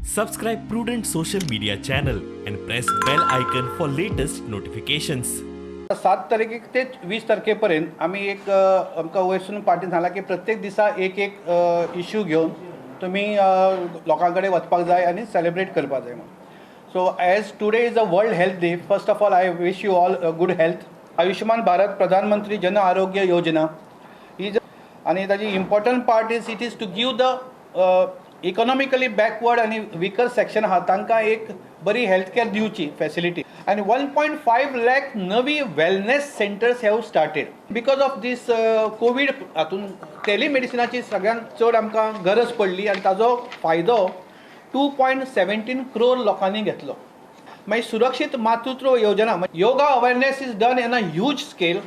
Subscribe Prudent social media channel and press bell icon for latest notifications. 7 तारखेक ते 20 तारखे पर्यंत आमी एक आमकां वयरसून पार्टीन सांगलां की प्रत्येक दिसा एक एक इश्यू घेवन तुमी लोकां कडेन वचपाक जाय आनी सेलिब्रेट करपाक जाय म्हणून. So as today is a World Health Day, first of all, I wish you all good health. Ayushman Bharat प्रधानमंत्री जन आरोग्य योजना ही आनी ताजी important part is it is to give the economically backward आनी विकर सेक्शन आहा तांकां एक बरी health care दिवची facility. आनी 1.5 लॅक नवी wellness centers have started because of this Covid. हातून टेलिमेडिसिनाची सगळ्यांत चड आमकां गरज पडली आनी ताजो फायदो 2.17 क्रोर लोकांनी घेतलो. मागीर सुरक्षीत मातृत्व योजना, yoga awareness is done in a huge scale.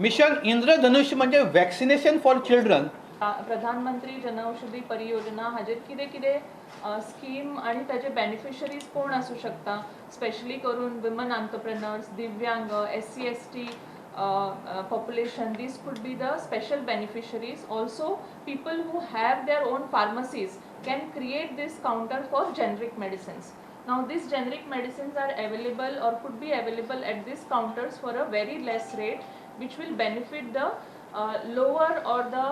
Mission Indradhanush म्हणजे वॅक्सिनेशन फॉर चिल्ड्रन. प्रधानमंत्री जनौषधी परियोजना हाजेर कितें कितें स्कीम आनी ताजे बेनिफिशरीज कोण आसूं शकता? स्पेशली करून विमन आंतरप्रेनर्स, दिव्यांग, SC, ST population, these could be the special beneficiaries. Also, people who have their own pharmacies can create this counter for generic medicines. Now, these generic medicines are available or could be available at these counters for a very less rate, which will benefit the lower or the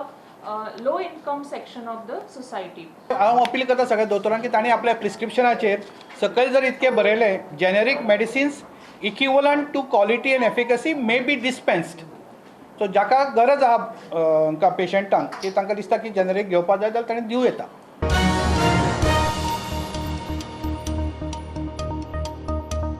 low income section of the society. हांव appeal करता सगळ्या दोतोरांक की तांणी आपल्या प्रिस्क्रिप्शनाचेर सकयल जर इतकें बरयलें, "Generic medicines equivalent to quality and efficacy may be dispensed." So जाका गरज आहा, पेशंटांक की तांकां दिसता की जेनेरीक घेवपाक जाय जाल्यार ताणें दिवं येता.